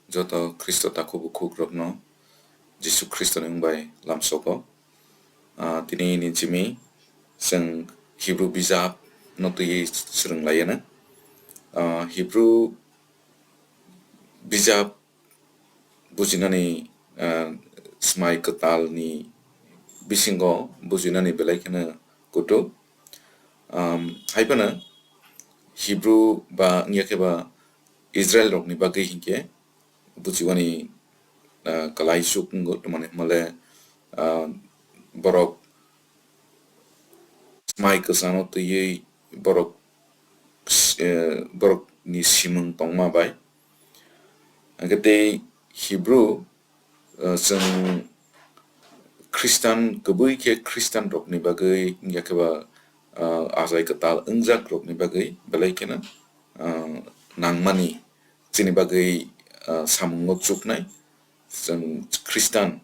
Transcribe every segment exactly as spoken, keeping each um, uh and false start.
Joto Khristo takhuk bukhukrokno Jisu Khristoni wng bai lamsogo. Ah, tini ni jimi chwng Hibru bijap no twiwi swrwng lai anw. Ah, Hibru bijap bujinani, ah, Smai Kwtalni bisingo bujinani belai kheno kutuk. Um, hai phano Hibru ba wngya khe ba Israel rokni bagwi hinkhe bujiwani, ah, kwlai suk wngo, tongmani hwnmale, ah, borok Smai Kwchano twiwi borok, eh, borokni simung tongma bai. Hwnkhe tei Hibru, eh, chwng Khristan, kwbwi khe Khristanrokni bagwi wngya khe ba, eh, achai kwtal wngjak rokni bagwi belai kheno, eh, nangmani chini bagwi, ah, samungo chuknai, chwng Khristan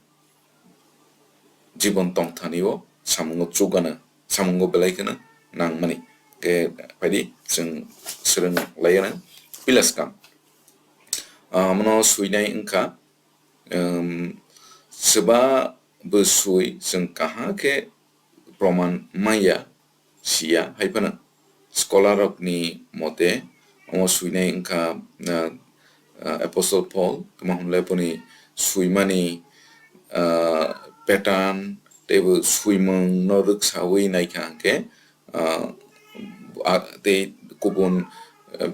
jibon tongthani o samungo chukgana, samungo belai kheno nangmani. Khe phaidi chwng swrwng lai anw pila swkang. Ah, mono swinai wngkha, um, swba bwswi chwng kaham khe proman manya siya, hai phano scholar rokni mote omo swinai wngkha, ah, ah, Apostle Paul, tamo hwnle boni swimani, ah, pattern teibo swimung no rwksawi naikha hwnkhe, ah, ah, tei kubun, ah,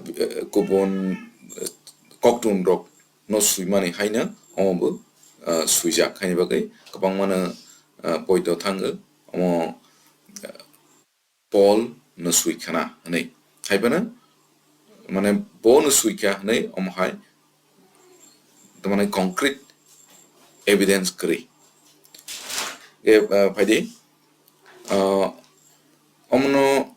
kubun, ah, koktun rok no swimani haino omo bo, ah, swijak haini bagwi kwbangmano, ah, poito thango omo, ah, Paul no swikhana hwnwi. Hai phano, mane, bo no swikha hwnwi omo hai, tamani concrete evidence kwrwi. E, ah, phaidi, ah, omono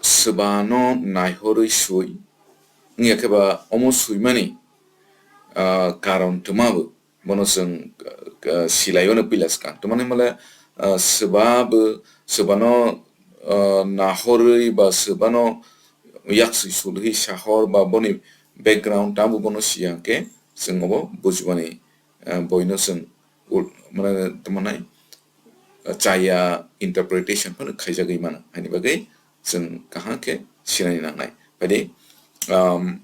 swbano naihorwi swi, wngya khe ba omo swimani, ah, karon twma bo bono chwng, ah, ah, silaio no pila swkang. Tamani hwnmale, ah, swba bo, swbano, ah, nahorwi ba swbano yakswi sulwi sahor ba boni background tamo bono siya hwnkhe chwng obo bujibani, ah, boino chwng ul-, mane, tamo nai, ah, chaya interpretation phano khaijagwi mano. Haini bagwi chwng kaham khe sinani nangnai. Phaidi, um,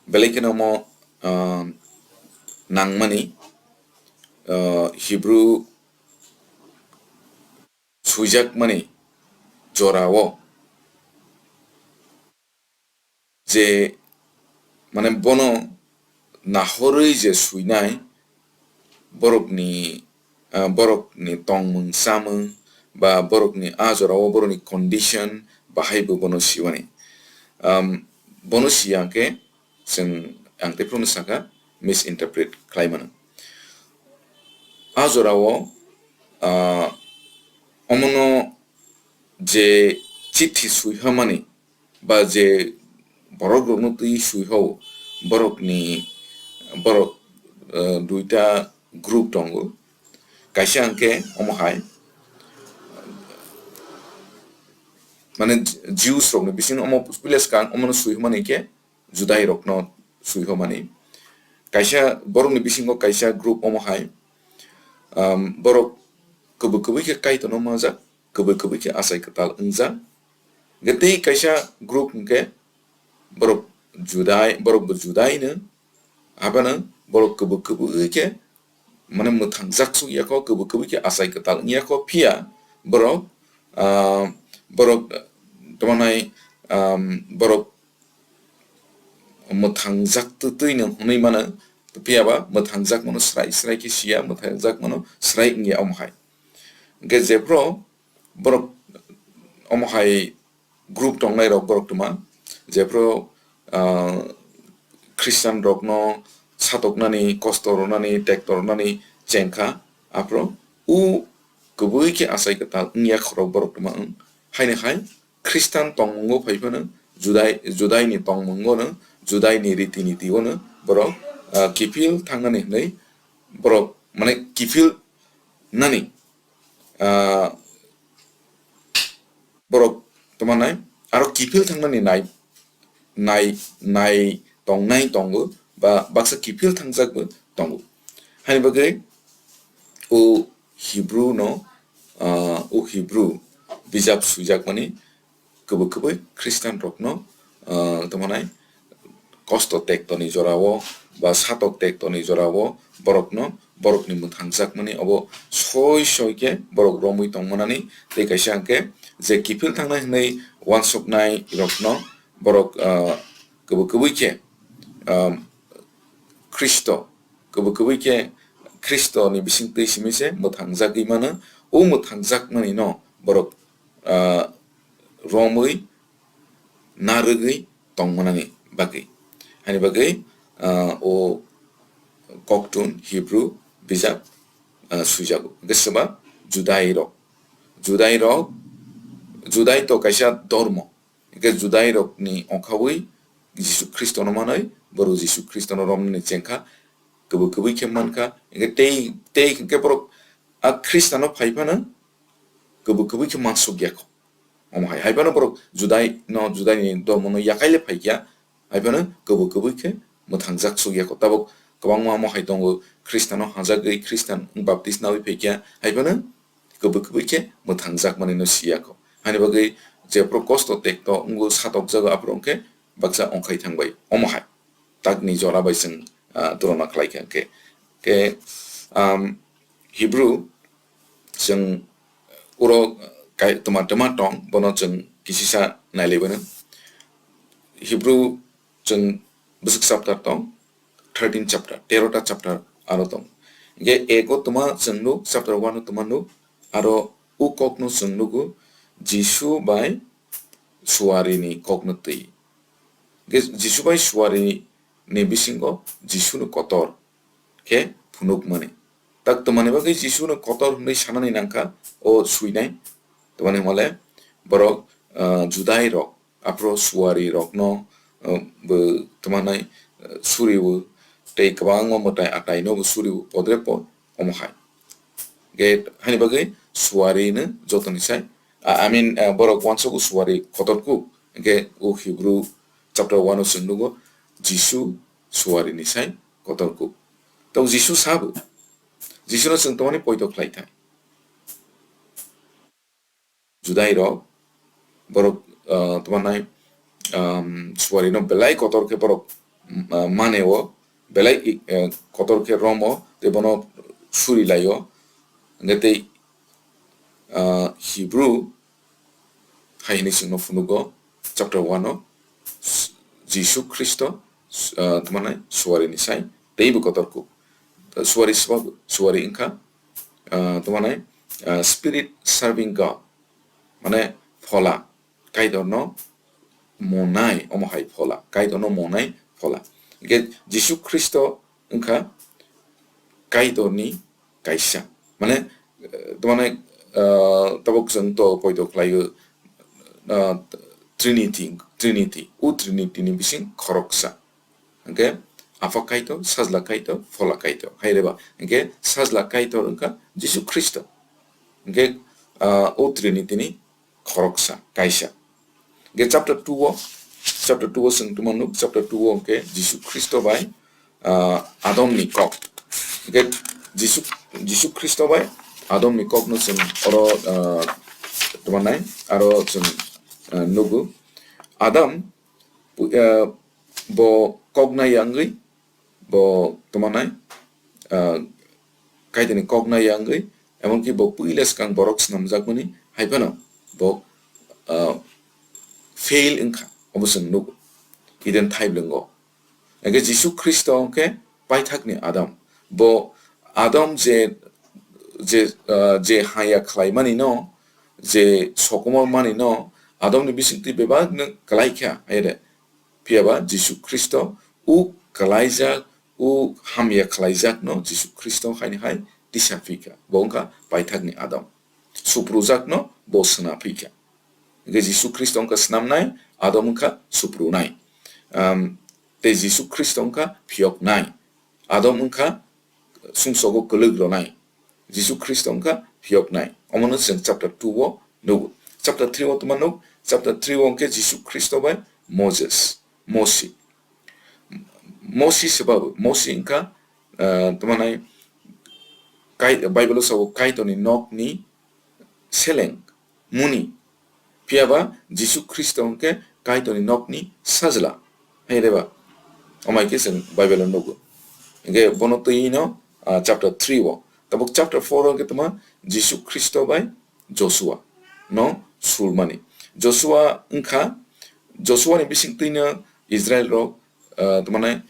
belai kheno omo, um, nangmani, uh, Hibru swijakmani jorao je, mane, bono nahorwi je swinai borokni, ah, borokni tongmung chamung ba borokni a jorao borokni condition bahai bo bono siwani. Am, bono siya hwnkhe chwng, ang tei phano sakha, misinterpret khlai mano. A jorao, ah, omono je chithi swihamani ba je borok rokno twi swi hao, borokni, borok, eh, duita group tongo. Kaisa hwnkhe omo hai, mane, Jews rokni bisingo omo pila swkang omono swi hwnmani khe Judai rokno swi hwnmani. Kaisa borokni bisingo kaisa group omo hai, um, borok kwbwi kwbwi khe Kaitorno manjak, kwbwi kwbwi khe achai kwtal wngjak. Hwnkhe tei kaisa group hwnkhe borok Judai, borok bo Judaino, haphano borok kwbwi kwbwi khe, mane, mwthangjaksuk yakho, kwbwi kwbwi khe achai kwtal wng yakho, phiya borok, ah, borok, tamo nai, um, borok mwthangjak twtwino hwnwi mano, phiya ba mwthangjak mano srai srai khe siya, mwthangjak mano srai wngya omo hai. Hwnkhe jephru borok omo hai group tongnai rok borok tuma, jephru, ah, Christian rokno satoknani, kosto rwnani, tekto rwnani chengkha, aphru u kwbwi khe achai kwtal wngya khorok borok tuma wng. Haini hai Christian tongmungo phai phano Judai, Judaini tongmungono, Judaini riti nitiono borok, ah, kiphil thangnani hwnwi borok, mane, kiphil nani, ah, borok tongmanai, aro kiphil thangnani nai, nai, nai, tongnai tongo, ba baksa kiphil thangjak bo tongo. Haini bagwi o Hebrew no, ah, o Hebrew bijap swijak mani kwbwi kwbwi Christian rokno, ah, tongmanai kosto tekto ni jora o ba satok tekto ni jora o borokno, borokni mwthangjakmani obo soi soi khe borok romwi tongmanani tei kaisa hwnkhe je kiphil thangnai hwnwi uansuknai rokno borok, ah, kwbwi kwbwi khe, ah, Khristo, kwbwi kwbwi khe Khristo ni bisingtwi simi se mwthangjagwi mano. O mwthangjakmani no borok, ah, romwi narwgwi tongmanani bagwi. Haini bagwi, ah, o koktun Hebrew bijap, ah, swijago. Hwnkhe swba Judai rok. Judai rok, Judai to kaisa dormo. Hwnkhe Judai rokni ongkhawi Jisu Khristono manwi, borok Jisu Khristono romnani chengkha, kwbwi kwbwi khe mankha. Hwnkhe tei, tei hwnkhe borok a Khristiano phai phano kwbwi kwbwi khe mansuk ya kho. Omo hai, hai phano borok Judai no, Judai ni dormo no yakai le phai kya, hai phano kwbwi kwbwi khe mwthangjak suk ya kho. Tabuk kwbangma omo hai tongo, Khristiano hajagwi Khristian wng baptisma wi phai kya, hai phano kwbwi kwbwi khe mwthangjak mani no si ya kho. Hani bagwi jephru kosto tekto wngo satokjago aphuru wngkhe baksa ongkhai thang bai. Omo hai takni jora bai chwng, ah, turana khlai kha hwnkhe. Khe, um, Hebrew chwng uro kai-, twma twma tong, bono chwng kisisa nailai bano. Hebrew chwng bwswk chapter tong, thirteen chapter, tero ta chapter aro tong. Hwnkhe eko twma chwng nuk, chapter one o twma nuk, aro o kokno chwng nugo, Jisu bai suarini kokno twi. Hwnkhe Jisu bai suarini bisingo Jisuni kotor khe phunukmani. Tak twmani bagwi Jisuni kotor hwnwi sanani nangkha o swinai. Twmani hwnmale borok, ah, Judai rok, aphuru suari rokno, ah, bo twmanai, ah, suriwo tei kwbangma mwtai ataino bo suriwo podre pod omo hai. Ge hani bagwi suari no jotoni sai, ah, I mean, ah, borok uansukgo suari kotor kuk. Hwnkhe o Hebrew chapter one o chwng nugo Jisu suari ni sai kotor kuk. Tong Jisu sabo. Jisuno chwng twmani poito khlai thai. Judai rok, borok, ah, tamo nai, um, suari no belai kotor khe borok, um, ah, mane o, belai i-, eh, kotor khe rom o, tei bono suri lai o. Hwnkhe tei, ah, Hebrew hai hwnwi chwngno phunugo, chapter one o, Jisu Khristo, ah, tamo nai suari ni sai teibo kotor kuk. Suari swbabo, suari wngkha, ah, tamo nai, ah, spirit serving God, mane phola, Kaitorno monai, omo hai phola, Kaitorno monai phola. Hwnkhe Jisu Khristo wngkha Kaitorni kaisa. Mane, eh, tamo nai, ah, tabuk chwng to poito khlaio, ah, Trinity, Trinity, o Trinity ni bising khoroksa. Hwnkhe Apha Kaitor, Sajla Kaitor, Phola Kaitor. Hai reba, hwnkhe Sajla Kaitor wngkha Jisu Khristo. Hwnkhe, ah, o Trinity ni khoroksa, kaisa. Hwnkhe chapter two o, chapter two o chwng tamo nuk, chapter two o hwnkhe Jisu Khristo bai, ah, Adam ni kok. Hwnkhe Jisu, Jisu Khristo bai Adam ni kok no chwng oro, ah, tamo nai, aro chwng, ah, nugo. Adam, pu-, ah, bo kok nai ya wngwi, bo tamo nai, ah, Kaitorni kok nai ya wngwi, emonki bo puila swkang borok snamjakmani hai phano bo, ah, fail wngkha, obo chwng nugo Eden thaibwlwngo. Hwnkhe Jisu Khristo hwnkhe paithakni Adam. Bo Adam je, je, ah, je haya khlaimani no, je sokomor mani no, Adamni bisingtwi bebak no kwlai kha, hai de. Phiya ba Jisu Khristo o kwlaijak, o hamya khlaijakno Jisu Khristo haini hai tisa phi kha. Bo wngkha paithakni Adam. Suprujakno bo sna phi kha. Hwnkhe Jisu Khristo wngkha snamnai, Adam wngkha suprunai. Am, tei Jisu Khristo wngkha phiyoknai. Adam wngkha sumsogo kwlwk rwnai. Jisu Khristo wngkha phiyoknai. Omono chwng chapter two o nugo. Chapter three o tamo nuk, chapter three o hwnkhe Jisu Khristo bai Moses, Mosi. Mosi se ba bo, Mosi wngkha, ah, tamo nai, Kai-, Bible o sabo Kaitorni nokni seleng muni. Phiya ba Jisu Khristo hwnkhe Kaitorni nokni sajla. Hai de ba? Omai khe chwng Bible o nugo. Hwnkhe bono twi no, ah, chapter three o. Tabuk chapter four o hwnkhe tamo Jisu Khristo bai Joshua no sulmani. Joshua wngkha, Joshua ni bising twi no Israel rok, ah, tamo nai,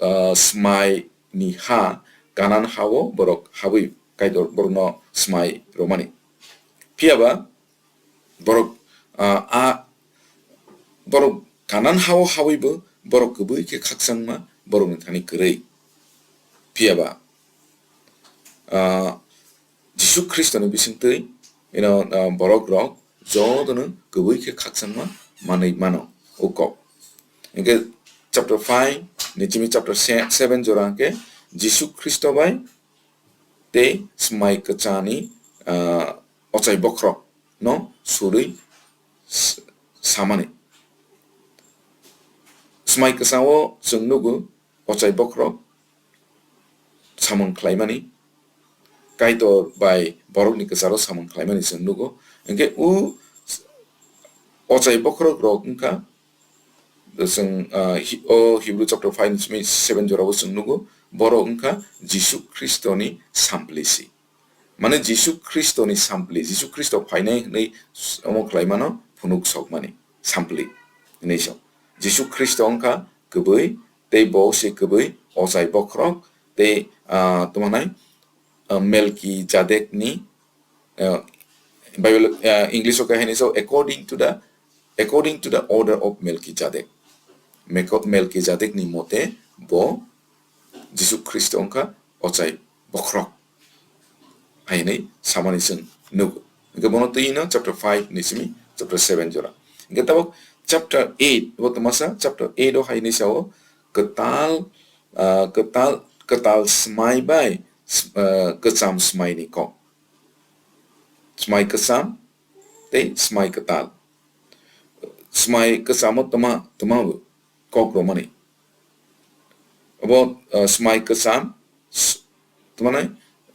ah, smai ni ha, Kanan ha o borok habwi Kaitor borokno smai rwmani. Phiya ba borok, ah, a, borok Kanan ha o habwi bo borok kwbwi khe khakchangma borokni thani kwrwi. Phiya ba, ah, Jisu Khristoni bisingtwi, you know, ah, borok rok jotono kwbwi khe khakchangma manwi mano o kok. Hwnkhe chapter five ni chimi chapter se-, seven jora hwnkhe Jisu Khristo bai tei smai kwchani, ah, ochai bokhorok no surwi s-, samani. Smai kwchao chwng nugo ochai bokhorok samung khlaimani, Kaitor bai borokni kwcharo samung khlaimani chwng nugo. Hwnkhe o ochai bokhorok rok wngkha, chwng, ah, hi-, o Hebrew chapter five ni simi seven jorao chwng nugo, borok wngkha Jisu Khristoni samplisi. Mane Jisu Khristoni sampli, Jisu Khristo phainai hwnwi omo khlaimano phunuk sokmani sampli hinwi song. Jisu Khristo wngkha kwbwi, tei bo se kwbwi ochai bokhorok, tei, ah, tamo nai, ah, Melkijadekni, ah, Bible, ah, English o khe hinwi so, according to the, according to the order of Melchizedek. Meko-, Melchizedekni mote bo Jisu Khristo wngkha ochai bokhorok hai hinwi samani chwng nugo. Hwnkhe bono twi no chapter five ni simi chapter seven jora. Hwnkhe tabuk chapter eight, bo twmasa chapter eight o hai hinwi sao, kwtal, ah, kwtal, kwtal smai bai s-, ah, kwcham smai ni kok. Smai kwcham tei smai kwtal. Smai kwchamo twma, twma bo kok rwmani. Obo, ah, smai kwcham, s-, tamo nai,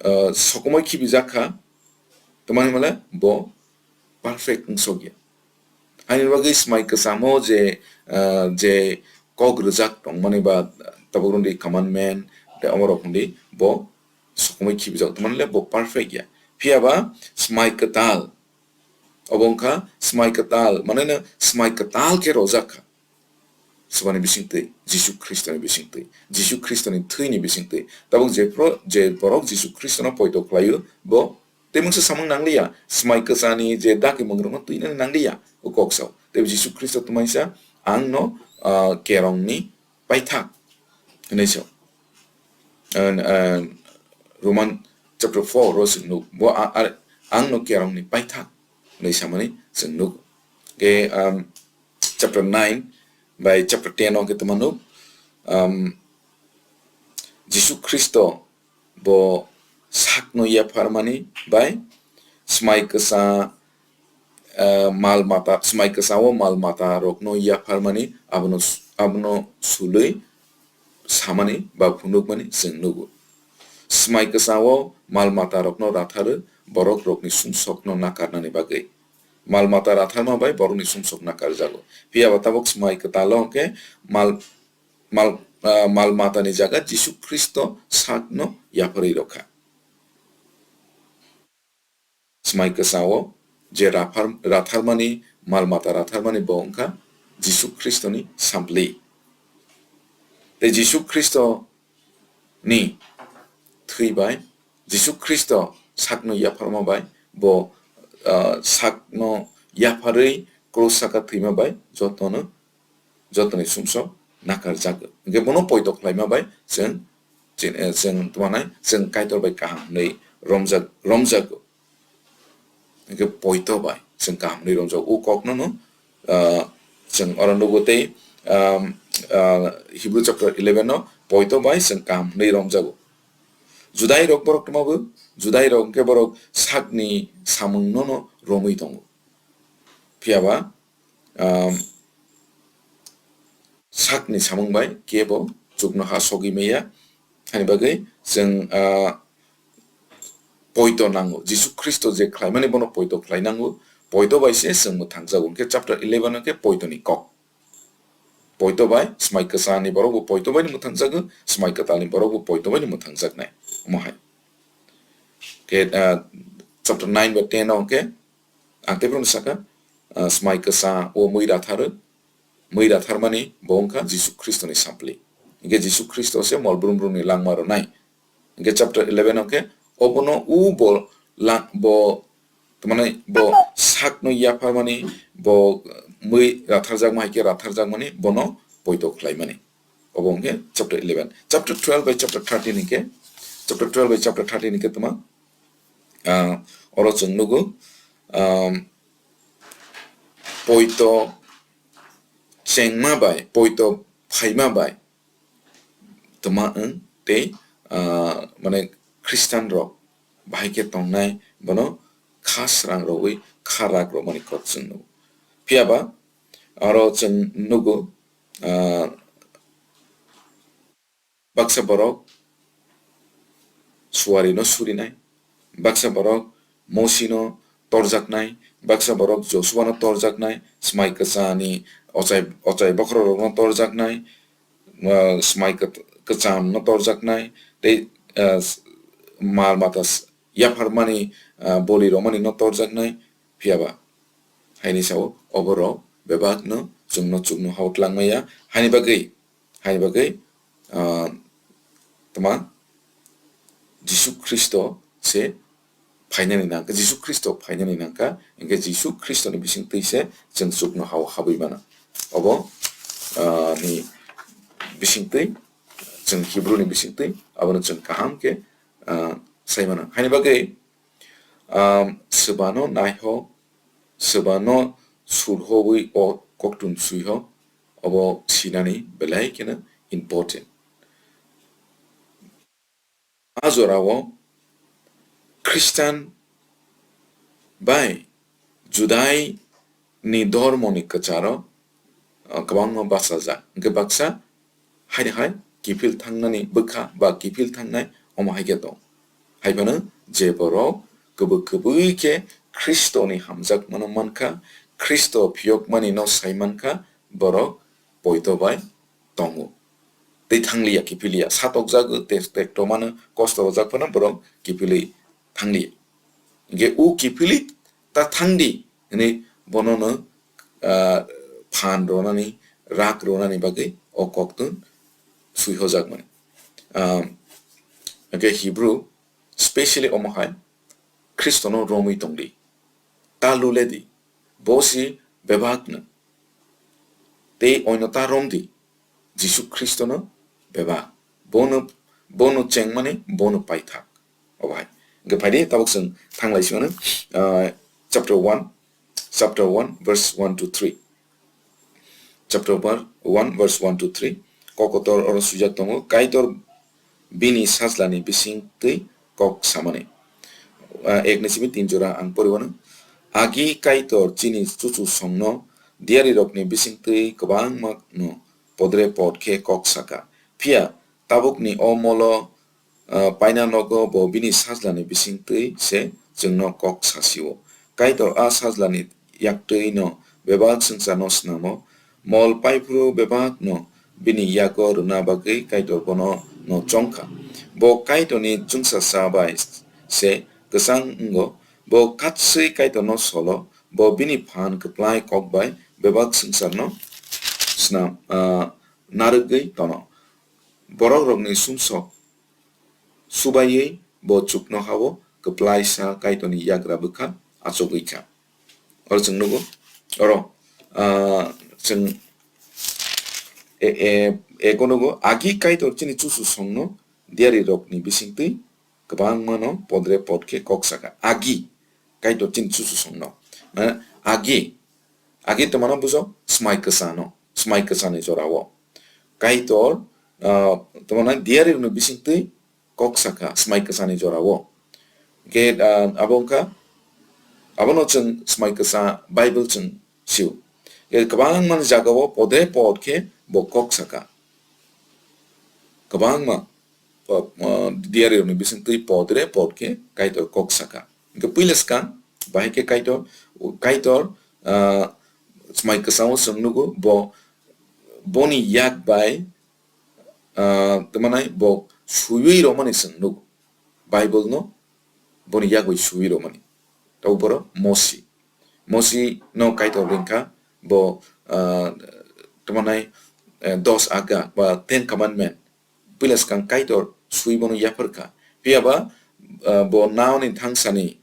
ah, sokomoi khibijak kha, tamo hwnmale bo perfect wngsok ya. Haini bagwi smai kwchamo je, ah, je kok rwjak tongmani ba tabuk rwndi commandment, tei omorok hwndi bo sokomoi khibijak, tamo hwnle bo perfect ya. Phiya ba smai kwtal, obo wngkha smai kwtal, mane no smai kwtal khe rojak kha. Swbani bisingtwi, Jisu Khristoni bisingtwi, Jisu Khristoni thwini bisingtwi. Tabuk jephru-, je borok Jisu Khristono poito khlaio, bo tei mungsa samung nangliya, smai kwchani je dakimung rokno twinani nangliya, o kok sao. Tei Jisu Khristo twmaisa, "Ang no, ah, kerongni paithak," hinwi sao. And, and Roman chapter four o chwng nuk, bo a-, a-, "Ang no kerongni paithak," hinwi samani chwng nuk. Hwnkhe, um, chapter nine bai chapter ten o khe tongmano, um, Jisu Khristo bo sakno yapharmani bai smai kwsa, eh, mal mata, smai kwsa o mal mata rokno yapharmani abono, abono sulwi samani ba phunukmani chwng nugo. Smai kwsa o mal mata rokno ratharwi borok rokni sumsokno nakarnani bagwi. Mal mata ratharma bai borokni sumsok nakarjago. Phiya ba tabuk smai kwtalo hwnkhe mal, mal, ah, mal matani jaga Jisu Khristo sakno yapharwi rokha. Smai kwsa o je raphar-, ratharmani, mal mata ratharmani bo wngkha Jisu Khristoni sampli. Tei Jisu Khristo ni thwi bai, Jisu Khristo sakno yapharma bai, bo, ah, sakno yapharwi krus saka thwima bai jotono, jotoni sumsok nakarjago. Hwnkhe bono poito khlaima bai chwng, chwng, eh, chwng twanai, chwng Kaitor bai kaham hwnwi romjak-, romjago. Hwnkhe poito bai chwng kaham hwnwi romjago. O kokno no, ah, chwng oro nugo tei, um, ah, Hebrew chapter eleven no poito bai chwng kaham hwnwi romjago. Judai rok borok tongma bo, Judai rok hwnkhe borok sakni samung no no romwi tongo. Phiya ba, um, sakni samung bai kebo chuknoha sogwi maya. Hani bagwi chwng, ah, poito nango. Jisu Khristo je khlaimani bono poito khlai nango. Poito bai se chwng mwthangjago. Hwnkhe chapter eleven hwnkhe poitoni kok. Poito bai, swmai kwchani borok bo poito bai ni mwthangjago, swmai kwtalni borok bo poito bai ni mwthangjaknai. Omo hai. Khe, ah, chapter nine bai ten o hwnkhe, ang tei bono saka, ah, swmai kwcha o mui ratharo, mui ratharmani bo wngkha Jisu Khristoni sampli. Hwnkhe Jisu Khristo se mol brum brumni langma rwnai. Hwnkhe chapter eleven o khe obono u bo la-, bo, tamani bo sakno yapharmani, bo mui ratharjakma hai khe ratharjakmani, bono poito khlaimani. Obo hwnkhe chapter eleven. Chapter twelve bai chapter thirteen hwnkhe, chapter twelve bai chapter thirteen hwnkhe tama, ah, oro chwng nugo, um, poito chengma bai, poito phaima bai, tma wng tei, ah, mane Khristian rok bahai khe tongnai, bono kha srang rogwi kha rak rwmani kok chwng nugo. Phiya ba aro chwng nugo, ah, baksa borok suarino surinai, baksa borok Mosino torjaknai, baksa borok Josuano torjaknai, swmai kwchani ochai, ochai bokhorokrokno torjaknai, ah, swmai kwt-, kwchamno torjaknai, tei, ah, s-, mal mata s-, yapharmani, ah, boli rwmani no torjaknai, phiya ba haini sao oborok bebakno chwngno chuknohao twlangmaya, haini bagwi, haini bagwi, ah, tma Jisu Khristo se phainani nangkha, Jisu Khristo phainani nangkha, hwnkhe Jisu Khristoni bisingtwi se chwng chuknohao habwi mano. Obo, ah, ni bisingtwi, chwng Hibruni bisingtwi, abono chwng kaham khe, ah, sai mano. Haini bagwi, ah, swbano naiho, swbano surhobwi o koktun swiho, obo sinani belai kheno important. A jorao Khristian bai Judai ni dhormoni kwcharo, ah, kwbangma bachajak. Hwnkhe baksa haini hai kiphil thangnani bwkha ba kiphil thangnai omo hai khe tong. Hai phano je borok kwbwi kwbwi khe Khristoni hamjakmano mankha, Khristo phiyokmani no sai mankha, borok poito bai tongo. Tei thangliya, kiphiliya, satokjago, tek-, tekto mano, kosto rwjak phano borok kiphilwi thangliya. Hwnkhe o kiphilwi ta thangdi hwnwi bonono, ah, phan rwnani, rak rwnani bagwi o koktun swihojakmani. Ah, hwnkhe Hebrew specially omo hai Khristono romwi tongdi, ta luledi, bo si bebakno, tei oino ta romdi, Jisu Khristono bebak, bono, bono chengmani, bono paithak. Obo hai. Hwnkhe phaidi, tabuk chwng thanglai singano, ah, chapter one, chapter one, verse one to three. Chapter one, verse one to three. Kok kotor oro swijak tongo, Kaitor bini sajlani bisingtwi kok samani. Ah, ek ni simi tin jora ang poriwano. Agi Kaitor chini chuchu songno diyarirokni bisingtwi kwbangma no podre pod khe kok saka. Phiya tabukni o molo, ah, paina nogo bo bini sajlani bisingtwi se chwngno kok sasio. Kaitor a sajlani yaktwi no bebak swngcharno snamo. Mol paiphuru bebakno bini yago rwna bagwi Kaitor bono no chongkha. Bo Kaitorni chwngsacha bai se kwchang wngo. Bo katswi Kaitorno solo. Bo bini phan kwplai kok bai bebak swngcharno snam, ah, narwgwi tono. Borokrokni sumsok subaiwi bo chuknohao kwplaisa Kaitorni yagra bwkha achugwi kha. Oro chwng nugo, oro, ah, chwng e, e, eko nugo, agi Kaitor chini chuchu songno diyarirokni bisingtwi kwbangmano podre pod khe kok saka. Agi Kaitor chini chuchu songno. Mane agi, agi tongmano bujo, swmai kwchano, swmai kwchani jorao. Kaitor, ah, tongmani diyarirokni bisingtwi kok saka swmai kwchani jorao. Hwnkhe, ah, abo wngkha, abono chwng swmai kwcha Bible chwng sio. Hwnkhe kwbangma jagao podre pod khe bo kok saka. kwbangma, uh, uh, diarirokni bisingtwi podre pod khe Kaitor kok saka. Hwnkhe puila swkang, bahai khe Kaitor, Kaitor, uh, Swmai Kwchangno chwng nugo, bo, boni yak bai, uh, tamo nai bo swiwi romani chwng nugo. Bible no boni yak bai swiwi romani. Tabuk borok Mosi. Mosi no Kaitor ringkha, bo, ah, tamo nai, eh, dos aga ba Ten Commandment. Puila swkang Kaitor swi bono yapharkha. Phiya ba, ah, bo naoni thangsani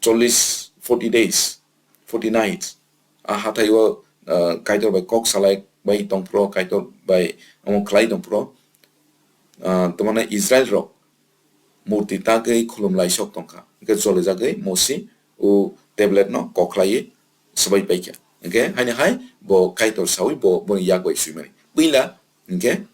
chollish, forty days, forty nights. A hathai o, ah, Kaitor bai kok salai bai tongphro, Kaitor bai omo khlai tongphro. Ah, tamo nai Israel rok murti tagwi khulum laisok tongkha. Hwnkhe jolijagwi Mosi o tablet no kok khlaiwi swbai paikha. Hwnkhe haino hai bo Kaitor sawi bo boni yak bai swimani. Puila hwnkhe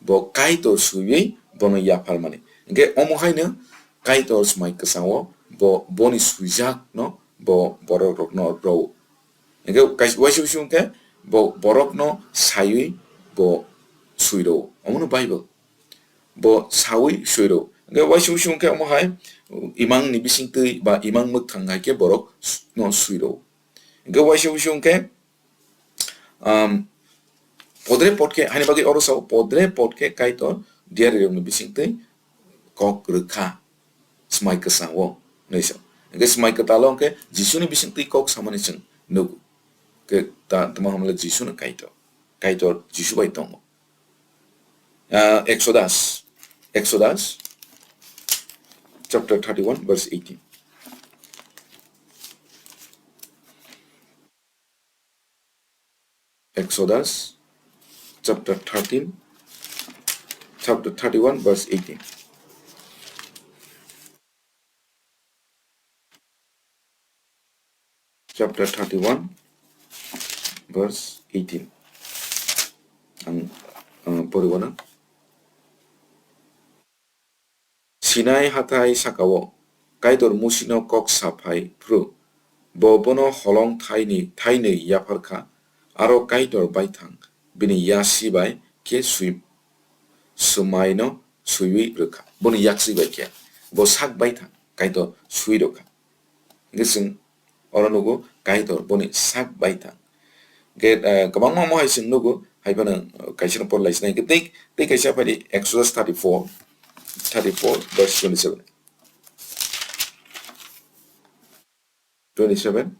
bo Kaitor swiwi bono yapharmani. Hwnkhe omo haino Kaitor Swmai Kwchangno bo boni swijak no bo borok rokno rwo. Hwnkhe kais-, waisa waisa hwnkhe bo borokno saiwi bo swiro. Omono Bible. Bo sawi swiro. Hwnkhe waisa waisa hwnkhe omo hai imang ni bisingtwi ba imang mwkhang hai khe borok s-, no swiro. Hwnkhe waisa waisa hwnkhe, um, podre pod khe, haini bagwi oro sao, podre pod khe Kaitor diarirokni bisingtwi kok rwkha Swmai Kwchangno hinwi sao. Hwnkhe Swmai Kwtalo hwnkhe Jisuni bisingtwi kok samani chwng nugo. Hwnkhe ta-, tamo hamle Jisuno Kaitor. Kaitor Jisu bai tongo. Ah, Exodus, Exodus chapter thirty-one, verse eighteen. Exodus chapter thirteen, chapter thirty-one, verse eighteen. Chapter thirty-one, verse eighteen. Ang, uh, poribo na. Sinai hathai sakao Kaitor Musino kok saphai phuru, bo bono holong thaini, thainwi yapharkha, aro Kaitor baithang bini yasi bai khe swi-, swmaino swiwi rwkha. Boni yaksi bai khe bo sak baithang Kaitor swi rwkha. Hwnkhe chwng oro nugo Kaitor boni sak baithang. Hwnkhe, eh, kwbangma omo hai chwng nugo, hai phano, eh, kaisa no por lai sinai. Hwnkhe tei, tei kaisa phai di Exodus thirty-four, thirty-four verse twenty-seven. Twenty-seven.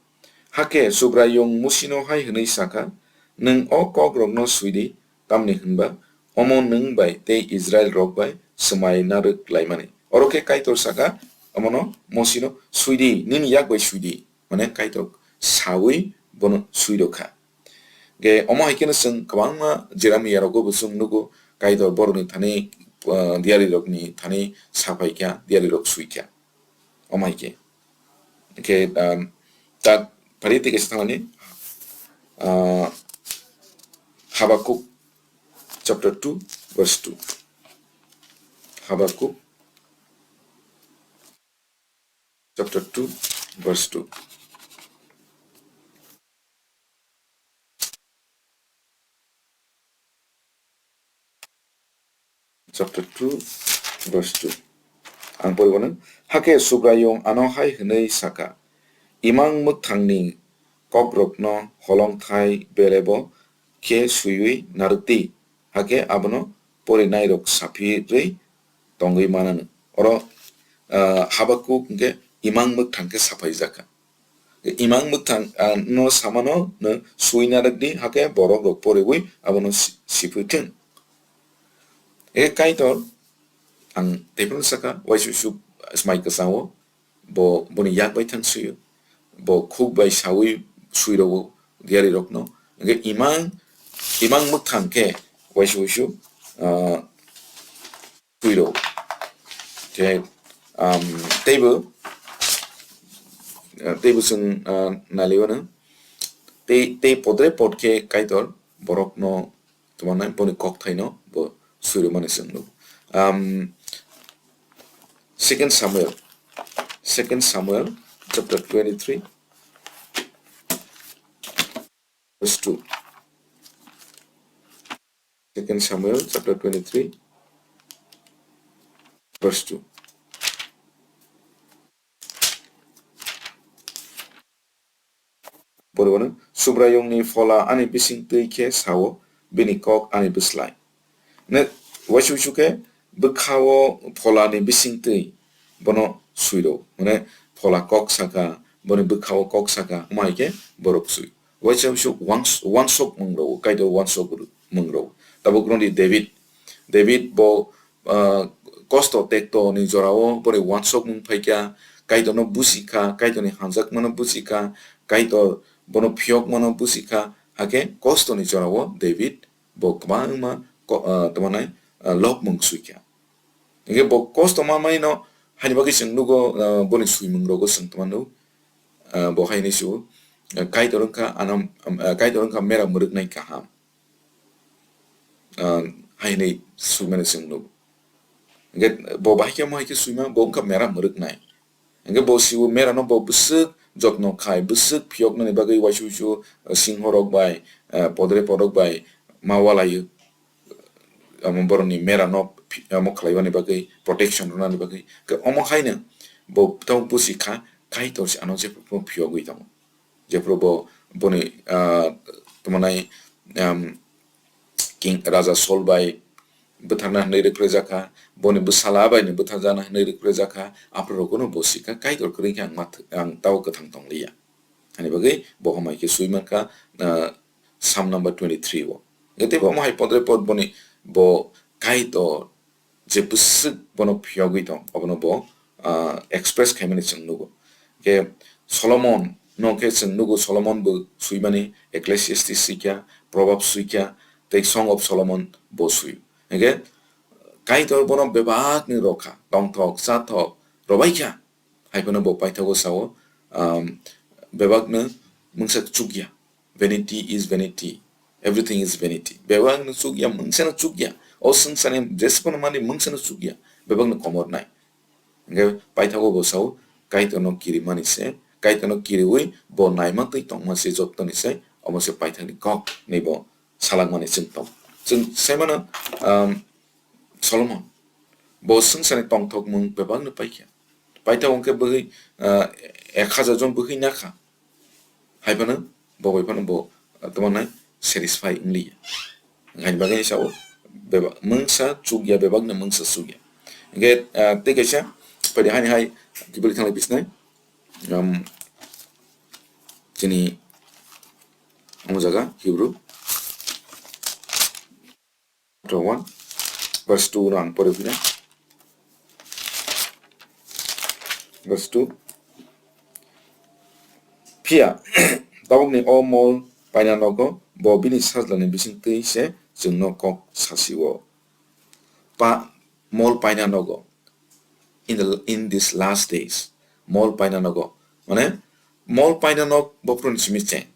Hakhe Subraiyung Musino hai hwnwi sakha, "Nwng o kokrokno swi di, tamni hwnba omo nwng bai tei Israilrok bai swmai narwk laimani." Oro khe Kaitor sakha, omono Musino, "Swi di, nini yak bai swi di." Mane Kaitor sawi bono swi rwkha. Ge omo hai kheno chwng kwbangma Jeremiarogo bo chwng nugo, Kaitor borokni thani, ah, diarirokni thani saphai kha, diarirok swi kha. Omo hai khe. Hwnkhe, um, tak phari tei kaisa thangmani, ah, Habakuk chapter two, verse two. Habakuk chapter two, verse two. Chapter two, verse two. Ang poribo nang. Hakhe Subraiyung ano hai hwnwi sakha, "Imang mwkhangni kokrokno holongthai belebo khe swiwi narwk di, hakhe abono porinairok saphirwi tongwi mananw." Oro, ah, Habakuk hwnkhe imang mwkhang khe saphaijakha. Imang mwkhang, ah, no samano no swi narwk di, hakhe borok rok poriwi abono si-, siphi thung. E Kaitor, ang teiphano sakha, waisa waisa swmai kwchang o, bo, boni yak bai thang swi o, bo khuk bai sawi swi rw o, diari rok no. Hwnkhe imang, imang mwkhang khe waisa waisa, ah, twi rw. Khe, um, teibo, uh, teibo chwng, uh, nailaio no. Tei, tei podre pod khe Kaitor borokno tongmanai boni kokthaino bo swi rwmani chwng nugo. Um, Second Samuel, Second Samuel chapter twenty-three, verse two. Second Samuel chapter twenty-three, Verse two. Borok bono, Subraiyungni phola ani bising twi khe sao, bini kok ani bwslai. Ne, waisa waisa khe bwkhao pholani bising twi bono swiro. Mane phola kok saka, boni bwkhao kok saka, wngma hai khe borok swi. Waisa waisa wans-, wansok mung rwo, Kaitor wansok mung rwo. Tabuk rwdi David. David bo, ah, kosto tekto ni jorao boni wansok mung phaikha, Kaitorno busikha, Kaitorni hamjakmano busikha, Kaitor bono phiyokmano busikha, hakhe kosto ni jorao David bo kwbangma ko-, ah, tamo nai, ah, lobmung swikha. Hingke bo kosto ma mai no, haini bagwi chwng nugo, ah, boni swimung rogo chwng tamo nuk. Ah, bo haini su, ah, Kaitor wngkha anam, ah, Kaitor wngkha mera mwrwknai kaham. Ah, haini swimani chwng nuk. Hingke bo bahai khe mo hai khe swima, bo wngkha mera mwrwknai. Hingke bo sibo mera no bo bwswk jotno khai, bwswk phiyoknani bagwi waisa waisa, ah, singho rok bai, ah, podre podok bai ma walaio. Amo borokni mera no phi-, amo khlaiwani bagwi, protection rwnani bagwi. Hingke omo haino bo tamo busi kha, Kaitor se ano jephuru phiyogwi tongo. Jephuru bo boni, ah, tamo nai, um, King Raja Saul bai bwtharna hwnwi rwkrejakha, boni bwsala bai no bwtharjakna hwnwi rwkrejakha, aphuru rokno bo sikha, Kaitor kwrwi khe ang ma th-, ang tao kwthang tongliya. Ani bagwi bo hamai khe swi mankha, ah, Psalm number twenty-three o. Tei bo omo hai podre pod boni bo Kaitor je bwswk bono phiyogwi tong, obono bo, ah, express khaimani chwng nugo. Khe Solomon no khe chwng nugo, Solomon bo swimani Ecclesiastes swikha, Proverbs swikha, tei Song of Solomon bo swi. Hingkhe Kaitor bono bebakni rokha, tongthok, chathok, robaikha. Hai phano bo paithago sao, um, bebakno mungsa chukya. Vanity is vanity. Everything is vanity. Bebakno chukya, mungsano chukya. O swngcharni jesphano mani mungsano chukya. Bebakno komor nai. Hingke paithago bo sao, Kaitorno kirimani se, Kaitorno kiriwi bo naima twi tongma se jottoni se, omo se paithakni kok, hinwi bo salakmani chwng tong. Chwng sai mano, um, Solomon. Bo swngcharni tongthokmung bebakno paikha. Paithak hwnkhe bwhwi, ah, ek hajar jon bwhwi nakha. Hai phano bo bai phano bo, ah, tamo nai satisfy wngliya. Haini bagwi sao beba-, mungsa chukya, bebakno mungsa chukya. Hingkhe, ah, tei kaisa phaidi haini hai kibili thanglai bisnai. Um, chini omo jaga Hebrew. Chapter one, verse two no ang pore phina. Verse two. Phiya, tabukni o mol paina nogo, bo bini sajlani bising twi se chwngno kok sasio. Pa, mol paina nogo. In the, in these last days, mol paina nogo. Mane, mol paina nog bophuruni simi cheng.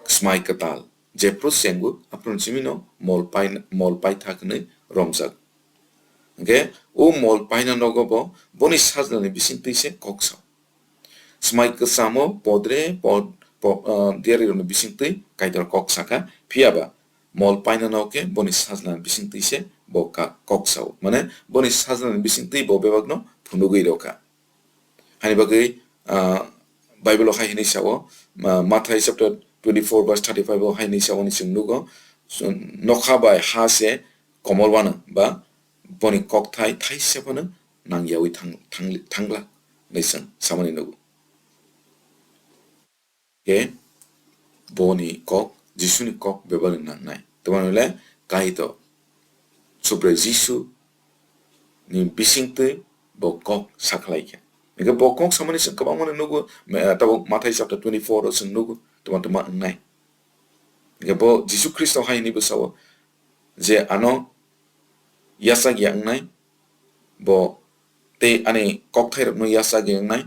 Smai kwtal. Jephru chengo, aphuru simi no mol pai, mol paithak hinwi romjak. Hingkhe o mol paina nogo bo boni sajlani bising twi se kok sao. Smai kwchamo podre pod, po-, ah, diyarirokni bising twi Kaitor kok sakha, phiya ba mol paina nog khe boni sajlani bising twi se bo ka-, kok sao. Mane boni sajlani bising twi bo bebakno phunugwi rw kha. Hani bagwi, ah, Bible o hai hwnwi sao, ma-, Mathai chapter twenty-four verse thirty-five o hai hwnwi sao ni chwng nugo, "Nokha bai ha se komor wano ba boni kokthai thaisa phano nangyawi thang-, thang-, thangla," hwnwi chwng samani nugo. Khe boni kok, Jisuni kok bebakni nangnai. Tamoni hwnle Kaitor, Subrai Jisu ni bisingtwi bo kok sakhlai kha. Hingkhe bo kok samani chwng kwbangmano nugo, me-, tabuk Mathai chapter twenty-four o chwng nugo, tama tama wngnai. Hingkhe bo Jisu Khristo hai hwnwi bwsao je ano yachak ya wngnai, bo tei ani kokthairokno yachak ya wngnai.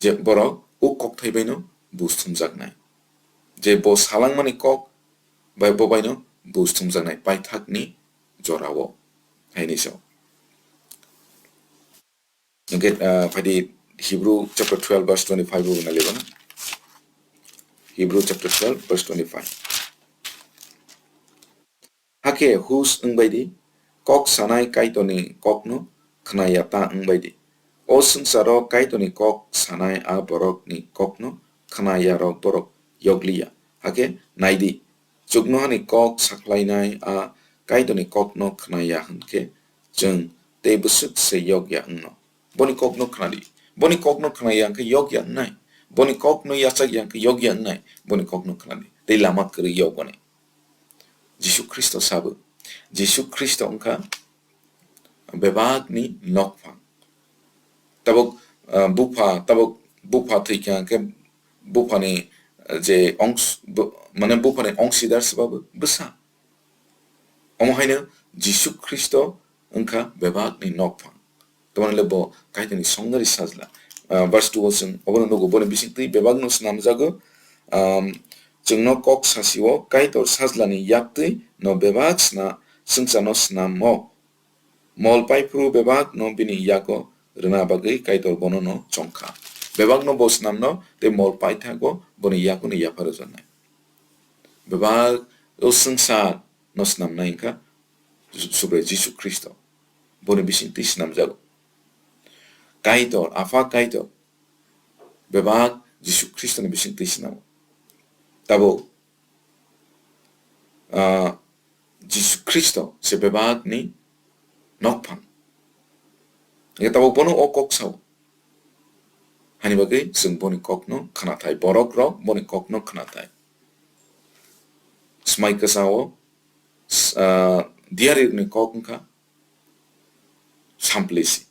Je borok o kokthai baino buj thumjaknai. Je bo salangmani kok bai bo baino buj thumjaknai paithakni jorao. Haini so. Hingkhe, ah, phaidi Hebrew chapter twelve verse twenty-five bo nalibana. Hebrew chapter twelve verse twenty-five. Hakhe hus wngbai di, kok sanai Kaitorni kokno khna ya ta wng bai di. O swngcharo Kaitorni kok sanai a borokni kokno khna yarok borok yokliya. Hakhe nai di, chuknohani kok sakhlainai a Kaitorni kokno khna ya hwn khe chwng tei bwswk se yok ya wngno. Boni kokno khna di. Boni kokno khna ya hwn khe yok ya wngnai. Boni kokno yachak ya hwn khe yok ya wngnai. Boni kokno khna di. Tei lama kwrwi yokgoni. Jisu Khristo sabo. Jisu Khristo wngkha bebakni nokphang. Tabuk, ah, bupha, tabuk bupha thwikha hwnkhe buphani, ah, je ongs-, bu-, mane buphani ongsidar swbabo bwsa. Omo haino Jisu Khristo wngkha bebakni nokphang. Tamoni le bo Kaitorni songnari sajla. Ah, verse two o chwng obono nugo, boni bisingtwi bebakno snamjago. Am, chwngno kok sasio Kaitor sajlani yaktwi no bebak sna-, swngcharno snamo. Mol paiphuru bebakno bini yago rwna bagwi Kaitor bono no chongkha. Bebakno bo snamno tei mol paithago boni yagono yapha rwjaknai. Bebak o swngcharno snamnai wngkha Subrai Jisu Khristo. Boni bisingtwi snamjago. Kaitor, Apha Kaitor, bebak Jisu Khristoni bisingtwi snamo. Tabuk, ah, Jisu Khristo se bebakni nokphang. Hingke tabuk bono o kok sao. Hani bagwi chwng boni kokno khnathai, borok rok boni kokno khnathai. Smai kwchao, s-, ah, diarirokni kok wngkha samplesi.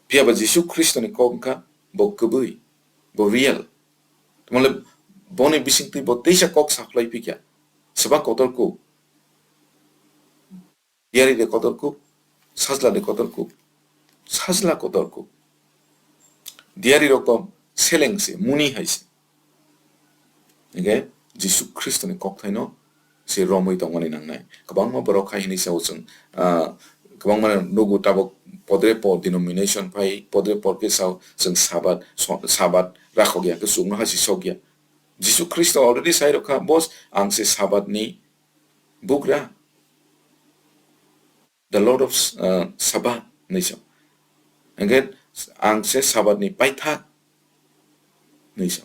Phiya ba Jisu Khristoni kok wngkha bo kwbwi, bo real. Tamole boni bisingtwi bo teisa kok sakhlai phikya. Swba kotor kuk. Diari de kotor kuk, sajla de kotor kuk, sajla kotor kuk. Diari rok to seleng se, muni hai se. Hingke Jisu Khristoni kokthaino se romwi tongmani nangnai. Kwbangma borok hai hinwi sao chwng, ah, kwbangma nugo tabuk podre por denomination phai, podre por khe sao chwng Sabat, so-, Sabat rakhok ya, khe chukno hai se sok ya. Jisu Khristo already sai rokha, "Boss, ang se Sabat ni bugra." The Lord of, uh, Sabbath hinwi sa. Hingke ang se Sabat ni paithak hinwi sa.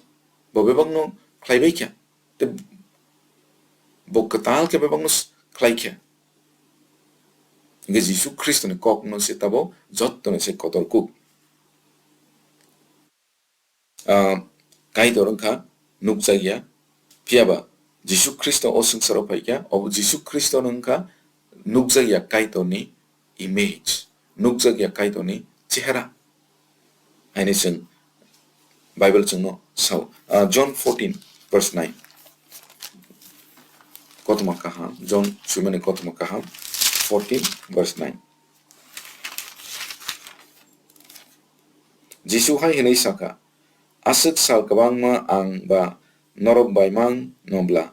Bo bebakno khlai bai kha. Te bo kwtal khe bebakno s-, khlai kha. Hingke Jisu Khristoni kokno se tabo jottoni se kotor kuk. Ah, Kaitor wngkha nukjakya, phiya ba Jisu Khristo o swngcharo phaikha, obo Jisu Khristo no wngkha nukjakya Kaitorni image, nukjakya Kaitorni chehara. Haini chwng Bible chwngno sao, ah, John fourteen verse nine. Kothoma kaham, John swimani kothoma kaham, fourteen verse nine. Jisu hai hwnwi sakha, "Aswk sal kwbangma ang ba norok bai mang no bla?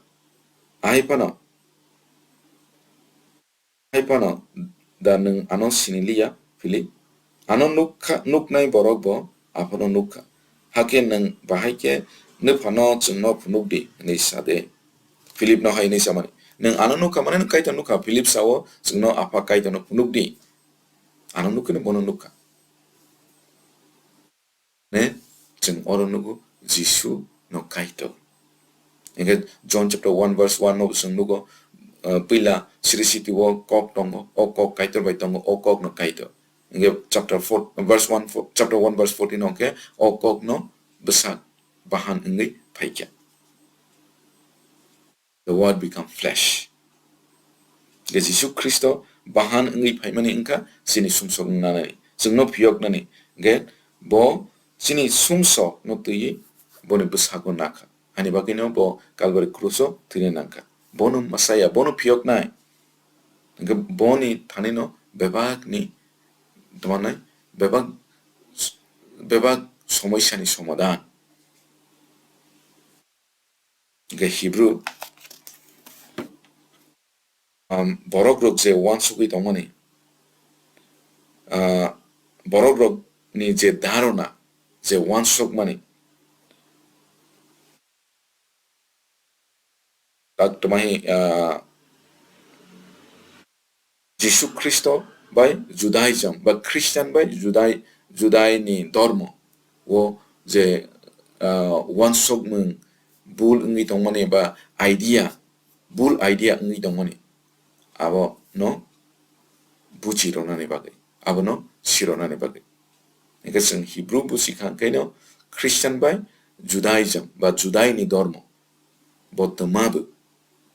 Ahai phano, ahai phano da nwng ano sini liya, Philip? Ano nukha, nuknai borok bo Aphano nukha. Hakhe nwng bahai khe Nwphano chwngno phunuk di," hwnwi sa de. Philipno hai hwnwi samani, "Nwng ano nukha, mane nwng Kaitor nukha." Philip sao, "Chwngno Apha Kaitorno phunuk di. Ano nukhe bono nukha." Ne, chwng oro nugo Jisu no Kaitor. Hingke John chapter one verse one no chwng nugo, uh, puila siri siti o kok tongo, o kok Kaitor bai tongo, o kok no Kaitor. Hingke chapter four, verse one, four, chapter one verse fourteen o khe o kok no bwsak bahan wngwi phaikha. The Word become flesh. Hingke Jisu Khristo bahan wngwi phaimani wngkha chini sumsok nanani, chwngno phiyoknani. Hingke bo chini sumsokno twiwi boni bwsago nakha. Ani bagwino bo Kalvari kruso thwina nangkha. Bono Messiah, bono phiyoknai. Hingke boni thanino bebakni, tongmanai, bebak, bebak somoisani somadan. Hingke Hebrew, um, borok rok je uansugwi tongmani, ah, borok rok ni je dharona, je uansukmani, tak twmai, ah, Jisu Khristo bai Judaism ba Christian bai Judai-, Judaini dormo o je, ah, uansukmung bul wngwi tongmani ba idea, bul idea wngwi tongmani, abono buji rwnani bagwi, abono si rwnani bagwi. Hingkhe chwng Hebrew buji kha hwnkhe no Christian bai Judaism ba Judaini dormo, bo twma bo,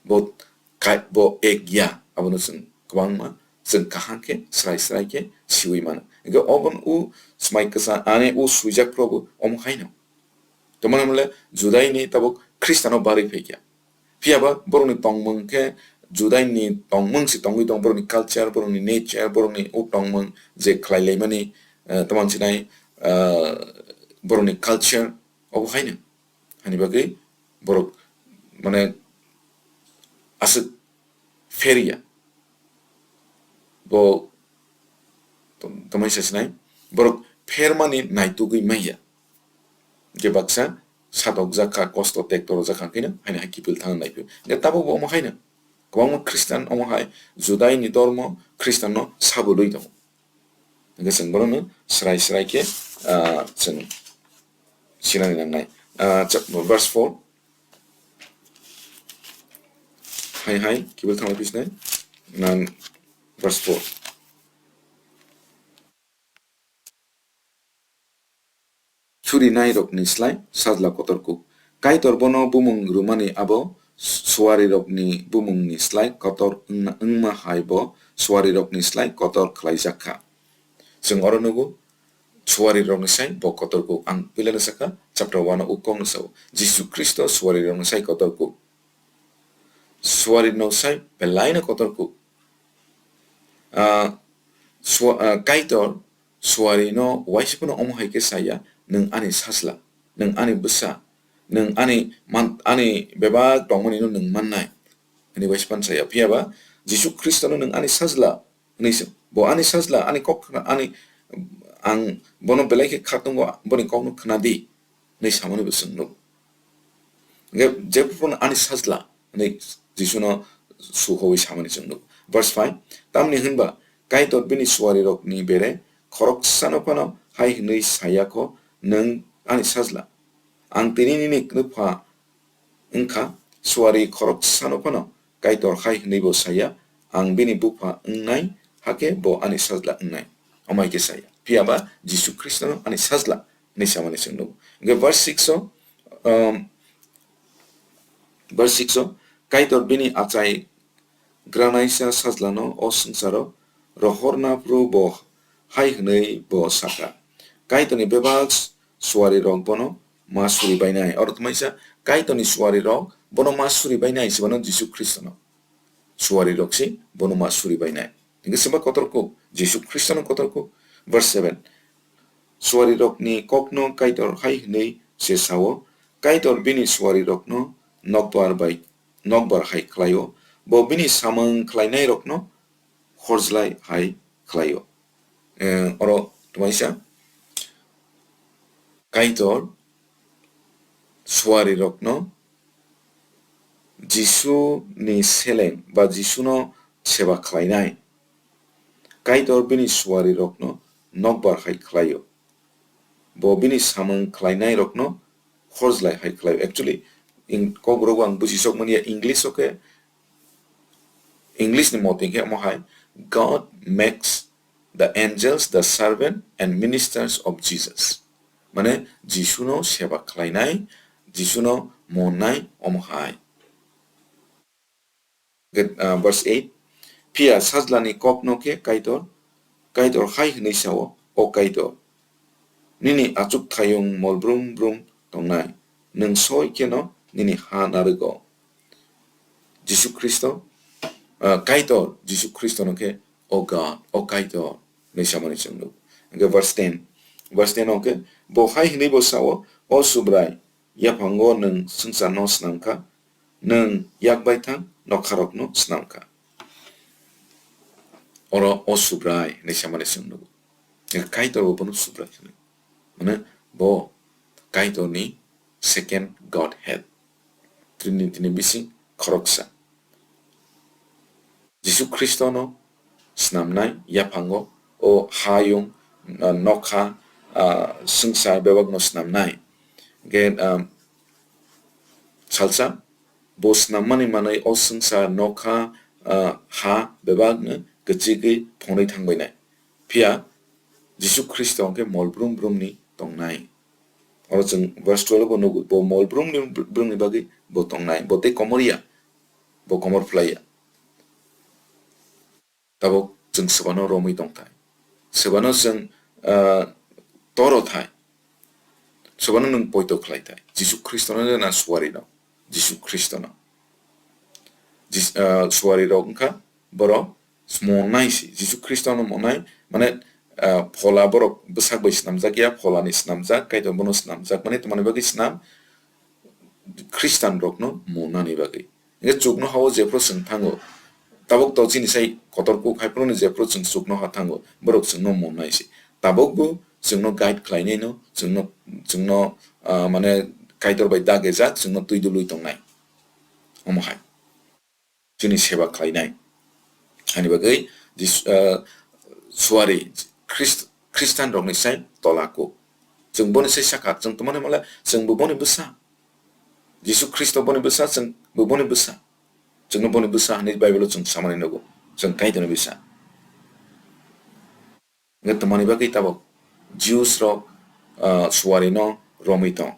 bo kai-, bo ek ya, abono chwng kwbangma chwng kaham khe srai srai khe siwi mano. Hingkhe obono o swmai kwchang ani o swijak phuru bo omo haino. Tamani hwnle Judaini tabuk Christiano barwi phaikha. Phiyaba borokni tongmung khe Judaini tongmung se tongwi tong, borokni culture, borokni nature, borokni o tongmung je khlai laimani, eh, tamoni sinai, eh, borokni culture obo haino. Hani bagwi borok mane aswk pher ya. Bo tam-, tamai sa sinai, borok phermani naitugwi manya. Je baksa satokjak kha, kosto tekto rwjak kha, hwnkhe no haino hai kiphil thang nai phio. Je tabuk bo omo haino. Kwbangma Christian omo hai Judaini dormo Christian no sabulwi tongo. Hingkhe chwng bono srai srai khe, ah, chwng sinani nangnai. Ah, cha-, verse four. Hai hai, kiphil thang nai phio sinai. Nang verse four. Churinairokni slai sajla kotor kuk. Kaitor bono bumung rwmani abo suarirokni bumungni slai kotor wngna-, wngma hai bo suarirokni slai kotor khlaijak kha. Chwng oro nugo, suarirokni sai bo kotor kuk. Ang puilano sakha, chapter one o kok no sao. Jisu Khristo suarirokni sai kotor kuk. Suarirokni sai belaino kotor kuk. Ah, sua-, ah, Kaitor suarino uaisa phano omo hai khe saya, "Nwng ani sajla, nwng ani bwsa, nwng ani man-, ani bebak tongmani no nwng mannai," hwnwi uaisa phano saya. Phiyaba Jisu Khristono, "Nwng ani sajla," hwnwi se, bo ani sajla, ani kok khna-, ani, ang bono belai khe kha tongo, boni kokno khna di, hwnwi samani bo chwng nuk. Hingkhe jephuru ani sajla hwnwi Jisuno suhowi samani chwng nuk. Verse five, tamni hwnba Kaitor bini suarirokni bere khoroksano phano hai hwnwi saya kho, "Nwng ani sajla." Ang tini nini kwpha wngkha, suari khoroksano phano Kaitor hai hwnwi bo saya, "Ang bini bupha wngnai, hakhe bo ani sajla wngnai." Omo hai khe saya. Phiyaba Jisu Khristono ani sajla hwnwi samani chwng nugo. Hingkhe verse six o, um, verse six o, Kaitor bini achai granaisa sajlano o swngcharo rohorna phuru bo hai hwnwi bo sakha, "Kaitorni bebak suarirok bono ma suri bainai." Oro tongmani sa, Kaitorni suarirok bono ma suri bainai, se mano Jisu Khristono. Suarirok se bono ma suri bainai. Hingkhe chwngba kotor kuk, Jisu Khristono kotor kuk. Verse seven, suarirokni kokno Kaitor hai hwnwi se sao, Kaitor bini suarirokno nokbar bai, nokbar hai khlaio, bo bini samung khlainairokno horjlai hai khlaio. Eh, oro tongmani sa, Kaitor suarirokno Jisuni seleng ba Jisuno seba khlainai. Kaitor bini suarirokno nokbar hai khlaio. Bo bini samung khlainairokno horjlai hai khlaio. Actually, in-, Kokborok ang buji sok manya, English o khe, English ni motong khe omo hai, "God makes the angels the servant and ministers of Jesus." Mane, Jisuno seba khlainai, Jisuno monnai omo hai. Get-, ah, verse eight, "Phiya sajlani kokno khe Kaitor, Kaitor hai hwnwi sao, 'O Kaitor, nini achukthayung mol brum brum tongnai, nwng soi kheno nini ha narwgo.'" Jisu Khristo, ah, Kaitor Jisu Khristono khe, "O God, O Kaitor," hwnwi samani chwng nugo. Hingkhe verse ten, verse ten o khe, bo hai hwnwi bo sao, "O Subrai, yaphango nwng swngcharno snam kha, nwng yak bai thang nokharokno snam kha." Oro "O Subrai" hwnwi samani chwng nugo. Kaitor bo bono Subrai hwnwi. Mane bo Kaitorni second Godhead. Trinity ni bising khoroksa. Jisu Khristono snamnai, yaphango, o hayung, ah, nokha, ah, swngchar bebakno snamnai. Hwnkhe, ah, salsa, bo snammani manwi o swngchar, nokha, ah, ha bebakno kwchigwi phonwi thangbainai. Phiya Jisu Khristo hwnkhe mol brum brumni tongnai. Oro chwng verse twelve o nugo, bo mol brumni, brumni bagwi bo tongnai, bo tei komor ya, bo komor phlai ya. Tabuk chwng swbano romwi tongthai. Swbano chwng, ah, toro thai. Swbano nwng poito khlai thai. Jisu Khristono na suarino? Jisu Khristono. Jis-, ah, suari rok wngkha borok monai si. Jisu Khristono monai, mane, ah, phola borok bwsak bai snamjak ya, pholani snamjak, Kaitor bono snamjak, mane, tamani bagwi snam, Khristian rokno monani bagwi. Hingke chuknoha-o jephru chwng thango, tabuk to chini sai kotor kuk hai phano jephru chwng chuknoha thango, borok chwngno monnai se. Tabukbo chwngno guide khlainaino, chwngno, chwngno, ah, mane Kaitor bai dagejak, chwngno twi dului tongnai. Omo hai chini seba khlainai. Ani bagwi Jis-, ah, suari Khrist-, Khristian rokni sai tola kuk. Chwng boni sai sakha, chwng tongmani mole chwngbo boni bwsa. Jisu Khristo boni bwsa, chwngbo boni bwsa. Chwngno boni bwsa hinwi Bible-o chwng samani nugo. Chwng Kaitorni bwsa. Hwnkhe tongmani bagwi tabuk Jews rok, ah, suarino romwi tong.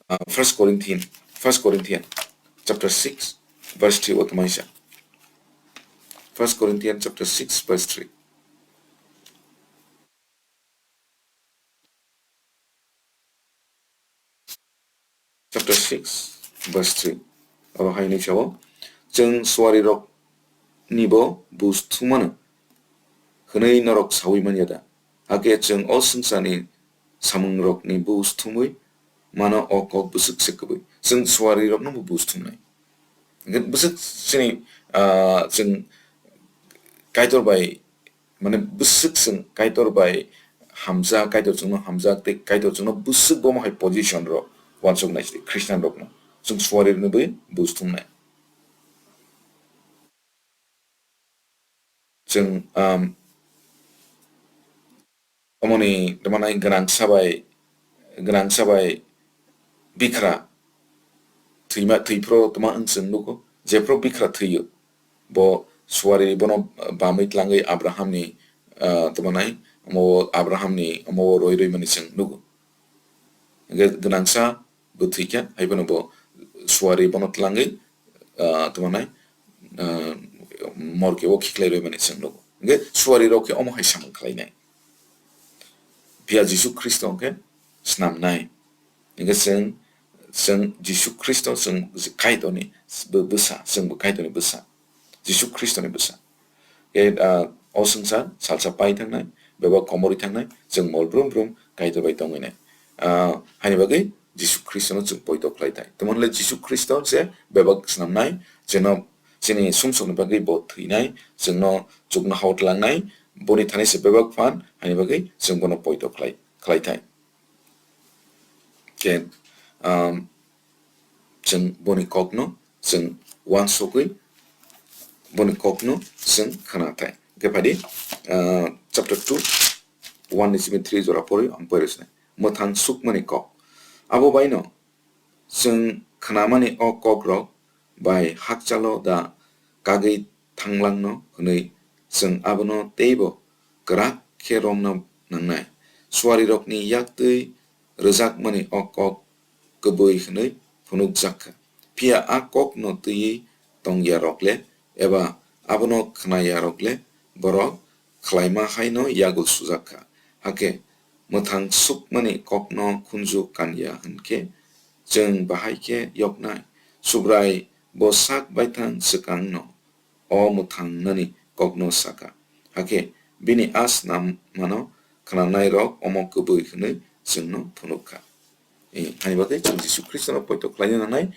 Ah, First Corinthian, First Corinthian chapter six, verse three o tongmani sa. First Corinthian chapter six, verse three. Chapter six, verse three. Oro hai hinwi sao, "Chwng suariroknibo buj thumano hwnwi norok saui man ya da? Hakhe chwng o swngcharni samungrokni buj thumwi mano o kok bwswk se kwbwi." Chwng suariroknobo buj thumnai. Hwnkhe bwswk chini, ah, chwng Kaitor bai, mane bwswk chwng Kaitor bai hamjak, Kaitor chwngno hamjak, tei Kaitor chwngno bwswk bomo hai position rok uansuk nai se Khristian rokno. Chwng suari rwni bai buj thumnai. Chwng, um, omoni tongmanai gwnangsa bai, gwnangsa bai bikra thwima, thwiphro tongma wng chwng nugo, jephru bikra thwiyo, bo suari bono bamwi tlangwi Abrahamni, ah, tongmanai, omo Abrahamni omo roi roi mani chwng nugo. Hwnkhe gwnangsa bo thwikha, hai phano bo suari bono tlangwi, ah, tongmanai, ah, morke o khiklai roi mani chwng nugo. Hwnkhe suari rok khe omo hai samung khlainai. Phiya Jisu Khristo hwnkhe snamnai. Hingke chwng, chwng Jisu Khristo chwng Kaitorni bw-, bwsa, chwngbo Kaitorni bwsa, Jisu Khristoni bwsa. E, ah, o swngchar salsa pai thangnai, bebak komorwi thangnai, chwng mol brum brum Kaitor bai tongwi nai. Ah, haini bagwi Jisu Khristono chwng poito khlai thai. Tamo hwnle Jisu Khristo se bebak snamnai, chwngno chini sumsokni bagwi bo thwinai, chwngno chuknoha-o tlangnai, boni thani se bebak phan, haini bagwi chwng bono poito khlai, khlai thai. Khe, um, chwng boni kokno chwng uansukwi boni kokno chwng khna thai. Hwnkhe phadi, uh, chapter two, one ni simi three jora porwi ang poirwi sinai. Mwthang sukmani kok. Abo baino chwng khnamani o kokrok bai hakchalo da kagwi thanglangno hwnwi chwng abono teibo kwrak khe romna nangnai. Suarirokni yaktwi rwjakmani o kok kwbwi hwnwi phunukjak kha. Phiya a kokno twiwi tong yarok le eba abono khna yarok le borok khlaima haino yagul sujak kha. Hakhe mwthang sukmani kokno khunju kan ya hwn khe chwng bahai khe yoknai. Subrai bo sak baithang swkangno o mwthang nani kokno saka. Hakhe bini a snam mano khnanairok omo kwbwi hwnwi chwngno phunuk kha. Eh, hani bagwi chwng Jisu Khristono poito khlaina nangnai,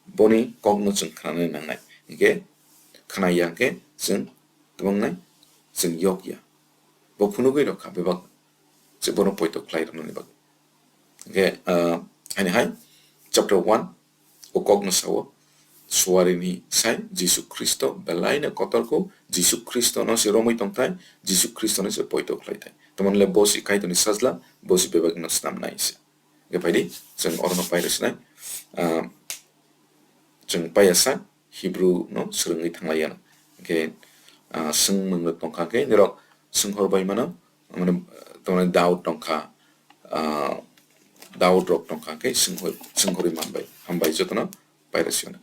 boni kokno chwng khnanani nangnai. Hinkhe khna ya hinkhe chwng tubungnai, chwng yok ya. Bo phunugwi rwkha bebak, chwng bono poito khlai rwnani bagwi. Hinkhe, ah, hani hai chapter one o kokno sao, suarini sai Jisu Khristo belaino kotorkho, Jisu Khristono se romwi tongthai, Jisu Khristono se poito khlaithai. Tamoni le bo se Kaitorni sajla, bo se bebakno snamnai se. Hwnkhe phaidi, chwng orono pairwsinai, ah, chwng paiya sa Hebrew no swrwngwi thanglaiya. Hwnkhe, ah, swngmung rok tongkha, hwnkhe norok swnghor bai mano, mane, tamani doubt tongkha, ah, doubt rok tongkha, hwnkhe swnghor-, swnghorwi manbai. Hambai jotono pairwsino.